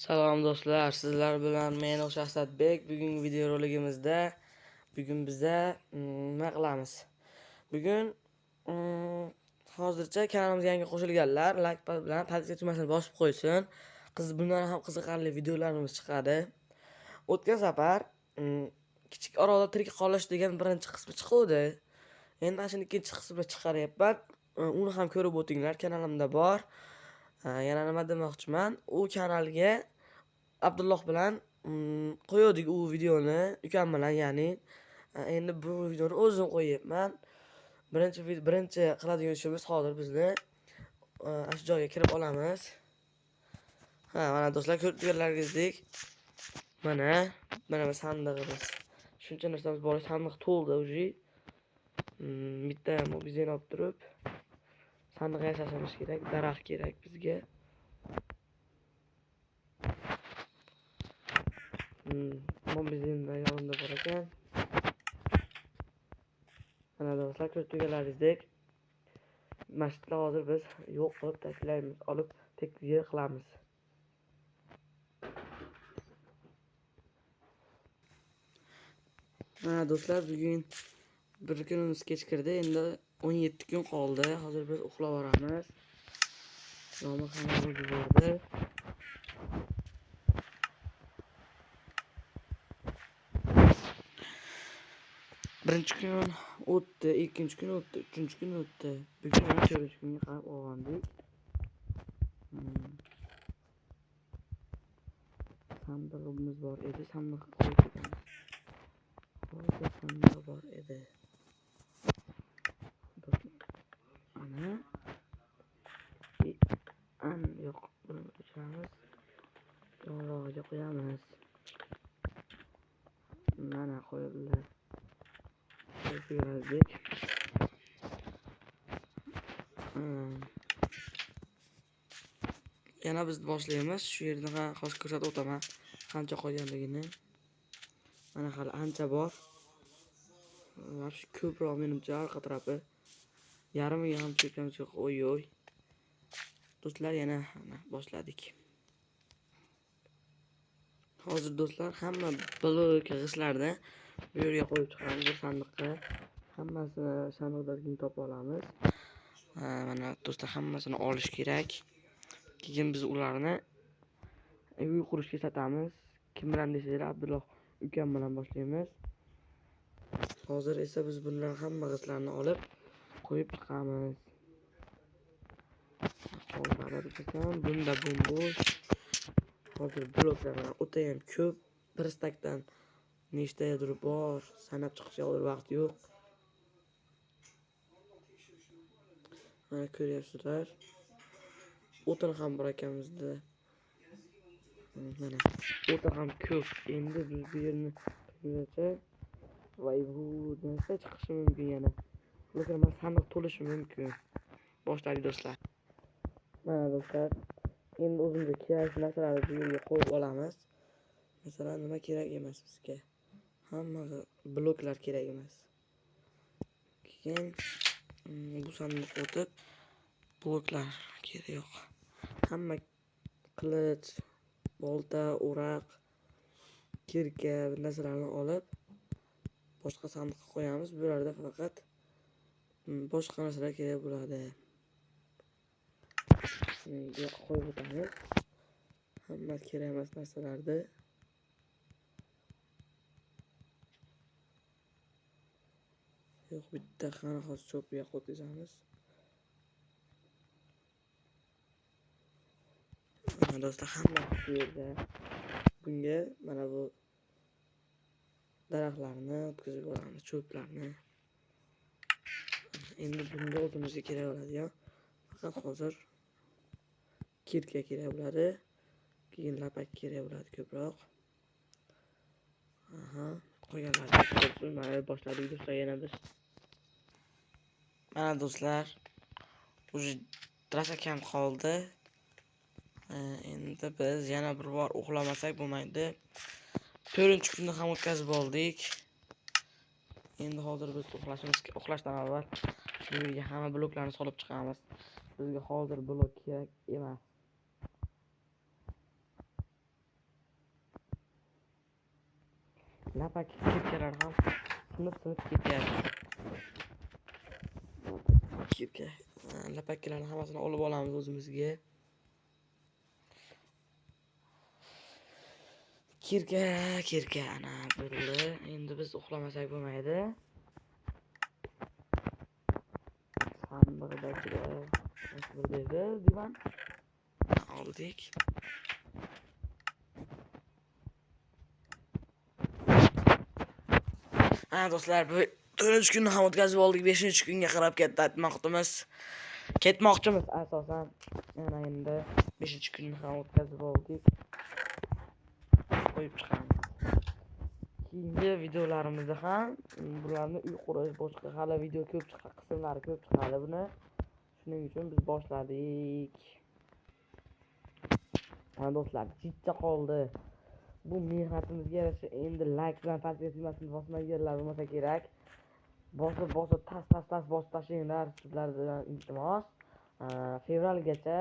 Salom do'stlar, sizlar bilan men Asadbek. Bugungi videoroligimizda bugun biza nima qilamiz? Bugun hozircha kanalimizga yangi qo'shilganlar like bilan podpiska tugmasini bosib qo'ysin. Bundan ham qiziqarli videolarimiz chiqadi. O'tgan safar kichik orolda tirik qolish degan birinchi qismi chiquvdi. Endi ana shuni ikkinchi qismini chiqaryapman. Uni ham ko'rib o'tinglar, kanalimda bor. Yana nima demoqchiman? U kanalga Abdulloh bilan qo'ydik u videoni, ukam bilan, ya'ni endi bu videoni o'zim qo'yyapman. Birinchi qiladigan ishimiz hozir bizni ana shu joyga kirib olamiz. Ha, mana do'stlar, ko'rib turganlaringizdek, mana bu sandig'imiz. Shuncha narsamiz bor, sandiq to'ldi уже. Bitta mobilni olib turib sandiq yasashimiz kerak, daraxt kerak bizga. Mobilni yonida bor ekan. Mana do'stlar, ko'rib turganlaringizdek, masjidni hozir biz yo'q qilib tashlaymiz, olib tekis yer qilamiz. Mana do'stlar, bugun bir kunimiz kechikirdi, endi 17 kun qoldi. Hozir biz uxlab boramiz. Yomg'ir ham yog'ib yubordi. Birinchi kun o'tdi, ikkinchi kun o'tdi, uchinchi kun o'tdi. Bugun mana to'rtinchi kunga qarab olgandik. Sandig'imiz bor edi, sandiqqa qo'yib ketamiz. Hozir sandiq bor edi. Ana. An yo'q, buni o'chiramiz. Yonrog'iga qo'yamiz. Mana qo'yildi. Yana biz boshlaymiz. Shu yerdan hozir ko'rsatib o'taman qancha qolganligini. Mana hali ancha bor. Shu ko'proq menimcha orqa tarafi yarmiga ham chekamiz yo'q. Oy-oy. Do'stlar, yana boshladik. Hozir do'stlar hamma blok g'ishlarni bu yerga qo'yib chiqamiz bu sandiqqa. Hammasini sandiqdan topib olamiz. Mana do'stlar, hammasini olish kerak. Keyin biz ularni uy qurishga sotamiz. Kim bilan desanglar, Abdulloh ukam bilan boshlaymiz. Hozir esa biz bundan hamma g'ishlarni olib qo'yib chiqamiz. Bunda bo'sh. Hozir bloklar o'ta ham ko'p. Bir stakdan nechtadir bor, sanab chiqishga hozir vaqt yo'q. Mana ko'ryapsizlar. O'tin ham bor ekan bizda. Mana o'tin ham ko'p. Endi biz bu yerni qilguncha voy bu narsa chiqishi mumkin yana. Lekin mana sandiq to'lishi mumkin. Boshladik do'stlar. Mana do'stlar, endi o'zimizga kerakli narsalarni bu yerga qo'yib olamiz. Masalan, nima kerak emas bizga? Hamma bloklar kerak emas. Keyin bu sandiqqa o'tib bloklar kerak yo'q. Hamma qilich, bolta, o'roq, kirka narsalarni olib boshqa sandiqqa qo'yamiz. Bu yerda faqat boshqa narsalar kerak bo'ladi. Qo'yib o'tamiz. Hamma kerak emas narsalarni. Yo'q, bitta qani hozir cho'piga qo'yamiz. Mana do'stlar, hamma shu yerda. Bunga mana bu daraxtlarni o'tkazib olamiz, cho'plarni. Endi bunga o'zimizga kerak bo'ladigan faqat hozir kirka kerak bo'ladi, keyin lapak kerak bo'ladi ko'proq. Aha, qolganlarni mana boshladik do'stlar yana biz. Mana do'stlar, уже rosa kam qoldi. Endi biz yana bir bor uxlamasak bo'lmaydi. 4-kunni ham o'tkazib oldik. Endi hozir biz uxlashdan avval bu yerga hamma bloklarni solib chiqamiz. Bizga hozir blok kerak emas. Lapak kirkalar ham sinib ketyapti. Kirka lapaklarni hammasini olib olamiz o'zimizga. Kirka ana bo'ldi. Endi biz uxlamasak bo'lmaydi. Sandiqdagida dedi divan oldik. Ha do'stlar, bu 4-kunni ham o'tkazib oldik, 5-kunga qarab ketmoqchimiz. Ketmoqchimiz asosan. Mana endi 5-kunni ham o'tkazib oldik. Qo'yib chiqamiz. Keyingi videolarimizda ham bularni uy qurish boshqa hali video ko'p chiqadi, qismlari ko'p chiqadi buni. Shuning uchun biz boshladik. Ha do'stlar, jicha qoldi. Bu mehnatimizga yarasha endi like bilan pastga tugmasini bosmaganlar bo'lmasa kerak. Bosib tas bosib tashlanglar sizlardan iltimos. Fevralgacha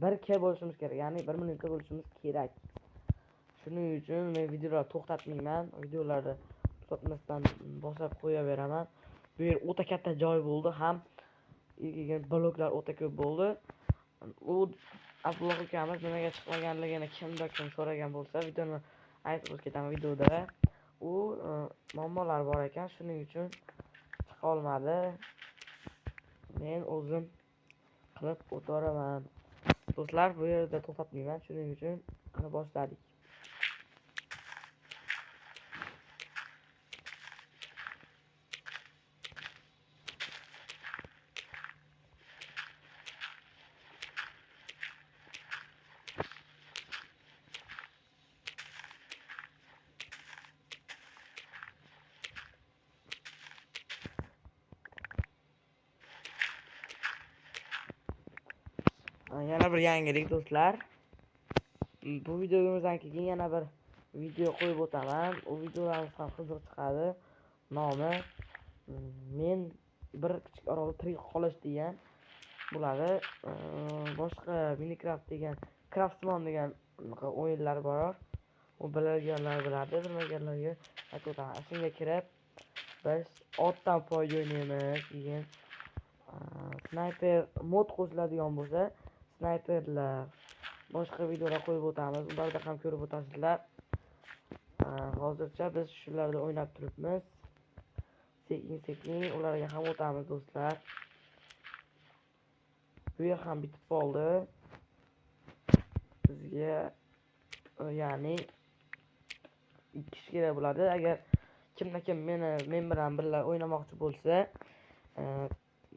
1K bo'lishimiz kerak, ya'ni 1 millionga bo'lishimiz kerak. Shuning uchun men videolarni to'xtatmayman, videolarni to'xtatmasdan bosib qo'yaveraman. Bu yer o'ta katta joy bo'ldi, ham keyin bloklar o'ta ko'p bo'ldi. U Abdulloh ukamiz nimaga chiqmaganligini kimdir kim so'ragan bo'lsa, videoni aytib o'tib ketaman videoda. U muammolar bor ekan, shuning uchun chiqa olmadi. Men o'zim qilib o'tiraman. Do'stlar, bu yerda to'xtatmayman, shuning uchun ana boshladik. Yana bir yangilik do'stlar. Bu videomizdan keyin yana bir video qo'yib o'taman. U videolarimiz ham qiziq chiqadi. Nomi men bir kichik orolda tirik qolish degan bo'ladi. Boshqa Minecraft degan, Craftsman degan o'yinlar bor. U bilganlar biladi, bilmaganlarga aytib o'taman. Shunga kirib biz otdan poyga o'ynaymiz. Keyin sniper mod qo'shiladigan bo'lsa, snayperlar, boshqa videolar qo'yib o'tamiz. Ularda ham ko'rib o'tasizlar. Hozircha biz shularda o'ynab turibmiz. Sekin-sekin ularga ham o'tamiz do'stlar. Bu yer ham bitib qoldi. Bizga ya'ni 2 kishi kerak bo'ladi. Agar kimda kim men bilan birga o'ynamoqchi bo'lsa,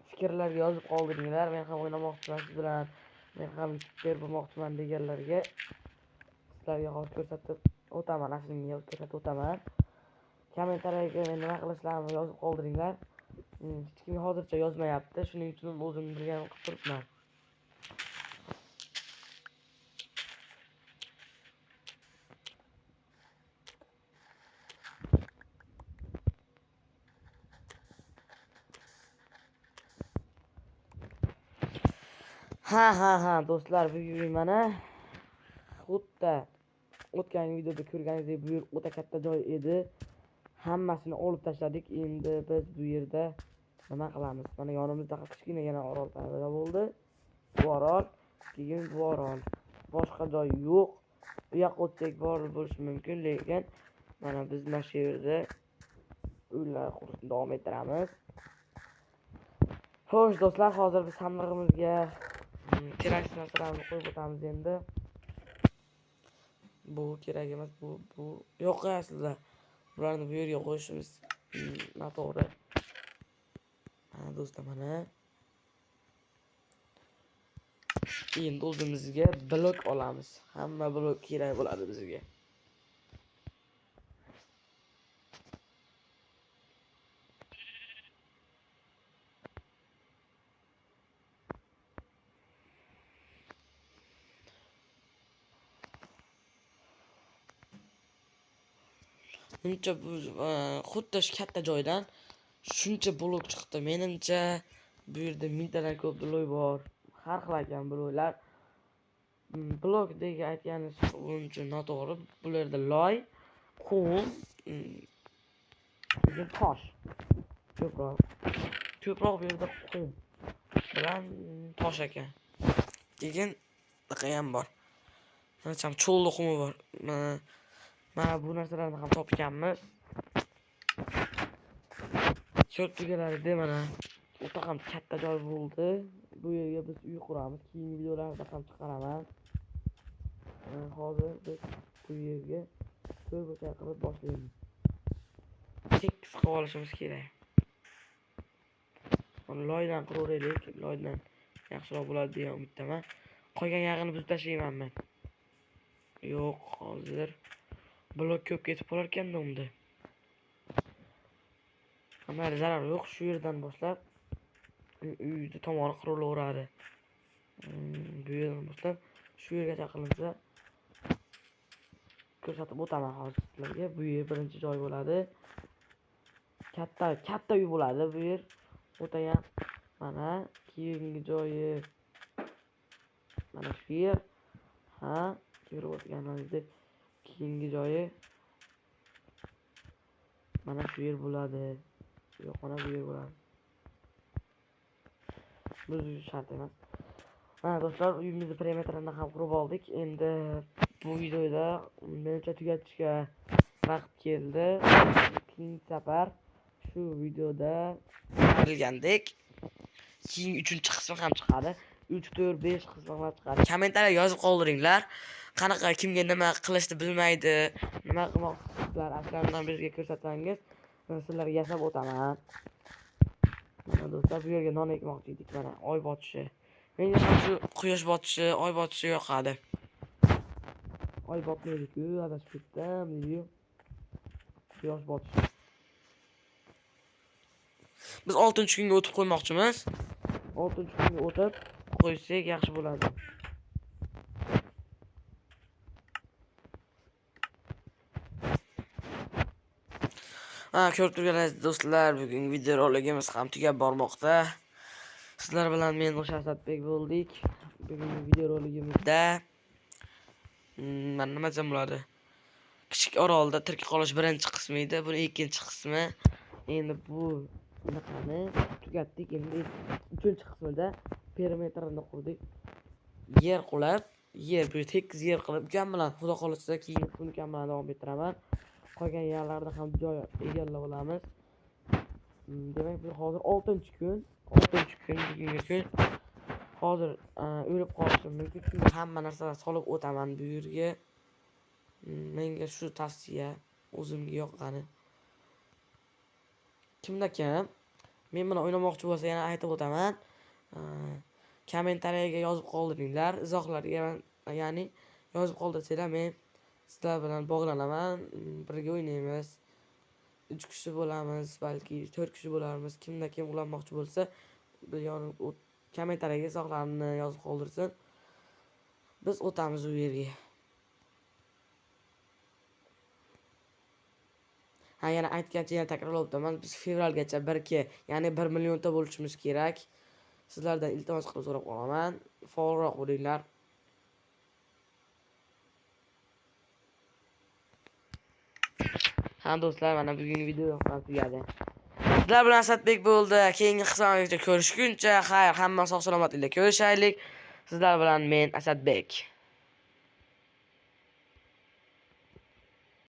fikrlarga yozib qoldiringlar. Men ham o'ynamoqchiman siz bilan, men ham youtuber bo'lmoqchiman deganlarga sizlarga hozir ko'rsatib o'taman, aslida ko'rsatib o'taman. Kommentariyaga men nima qilishlarimni yozib qoldiringlar. Hech kim hozircha yozmayapti, shuning uchun o'zim bilganim qilib turibman. Ha do'stlar, bugun mana xuddi o'tgan videoda ko'rganingizdek bu yer o'ta katta joy edi. Hammasini olib tashladik. Endi biz bu yerda nima qilamiz? Mana yonimizda kichkina yana orol paydo bo'ldi. Bu orol, keyin bu orol. Boshqa joy yo'q. Bu yoqqa o'tsak bor bo'lishi mumkin, lekin mana biz mana shu yerda uylar qurishni davom ettiramiz. Xo'sh do'stlar, hozir biz sandig'imizga kerakli narsalarni qo'yib o'tamiz endi. Bu kerak emas, bu yo'q aslida. Bularni bu yerga qo'yishimiz noto'g'ri. Mana do'stlar, mana endi o'zimizga blok olamiz. Hamma blok kerak bo'ladi bizga. Buncha xuddi shu katta joydan shuncha blok chiqdi. Menimcha bu yerda mingtadan ko'p blok bor. Har xil ekan bloklar. Blok degan aytganingiz uncha noto'g'ri. Bu yerda loy, qum, Keyin tosh. Ko'proq bu yerda qum bilan tosh ekan. Keyin ham bor. Mana cho'lli qumi bor. Mana bu narsalarni ham topganmiz. Ko'rib turganlaringizdek mana o'ta ham katta joy bo'ldi. Bu yerga biz uy quramiz. Keyingi videolarda ham chiqaraman. Hozir biz bu yerga to'rtburchak qilib boshlaymiz. Tekis qilib olishimiz kerak. Loydan quraveraylik, loydan yaxshiroq bo'ladi degan umiddaman. Qolgan yog'ini buzib tashlayman men. Yo'q, hozir blok ko'p ketib qolar ekanda unda. Ammo zarar yo'q, shu yerdan boshlab uyni tomoni qurilaveradi. Bu yerdan boshlab shu yergacha qilinsa ko'rsatib o'taman hozir sizlarga. Bu yer birinchi joy bo'ladi. Katta uy bo'ladi bu yer. O'tayam mana keyingi joyi mana shu yer. Ha, ko'rib o'tganingizdek keyingi joyi mana shu yer bo'ladi. Yo'q, mana bu yer bo'ladi. Bu shart emas. Mana do'stlar, uyimizni perimetrini ham qurib oldik. Endi bu videoda menimcha tugatishga vaqt keldi. Keyingi safar shu videoda bilgandek keyingi 3-qismi ham chiqadi. 3, 4, 5 qismi ham chiqadi. Kommentariya yozib qoldiringlar. Qanaqa kimga nima qilishni bilmaydi, nima qilmoqchisizlar, aslardan bizga ko'rsatsangiz, men sizlarga yasab o'taman. Mana do'stlar, bu yerga non ekmoqchi edik. Mana oy botishi. Menga ham shu quyosh botishi, oy botishi yoqadi. Oy botmaydi-ku, adashib ketdim, deydi-yu. Quyosh botishi. Biz 6-kunga o'tib qo'ymoqchimiz. 6-kunga o'tib qo'ysak yaxshi bo'ladi. Ha, ko'rib turganingiz do'stlar, bugungi videoroligimiz ham tugab bormoqda. Sizlar bilan men O'sha Asadbek bo'ldik. Bugungi videoroligimizda mana nima desam bo'ladi? Kichik orolda tirik qolish birinchi qismi edi, buni ikkinchi qismi. Endi bu bunaqani tugatdik. Endi 3-qismida perimetrini qurdik. Yer qulab, yer bu tekis yer qilib, ukam bilan xudo xohlasa keyingi qismni ukam bilan davom ettiraman. Qolgan yerlarda ham joy egallab olamiz. Demak, bu hozir 6-kun, 6-kun bugungi kun. Hozir o'lib qolishim mumkin, chunki hamma narsani solib o'taman bu yerga. Menga shu tavsiya o'zimga yoqqani. Kimda kim men bilan o'ynamoqchi bo'lsa, yana aytib o'taman. Kommentariyaga yozib qoldiringlar, izohlarga, ya'ni yozib qoldirsanglar men sizlar bilan bog'lanaman, birga o'ynaymiz. 3 kishi bo'lamiz, balki 4 kishi bo'larmiz. Kimda kim ulanmoqchi bo'lsa, bir yonib kommentariyaga izohlarini yozib qoldirsin. Biz o'tamiz u yerga. Ha, yana aytgancha yana takrorlab o'taman. Biz fevralgacha 1K, ya'ni 1 millionta bo'lishimiz kerak. Sizlardan iltimos qilib so'rab qolaman. Faolroq bo'linglar. Ha do'stlar, mana bugungi video ham tugadi. Sizlar bilan Asadbek bo'ldi. Keyingi qismgacha ko'rishguncha xayr, hamma sog' salomatlikda ko'rishaylik. Sizlar bilan men Asadbek.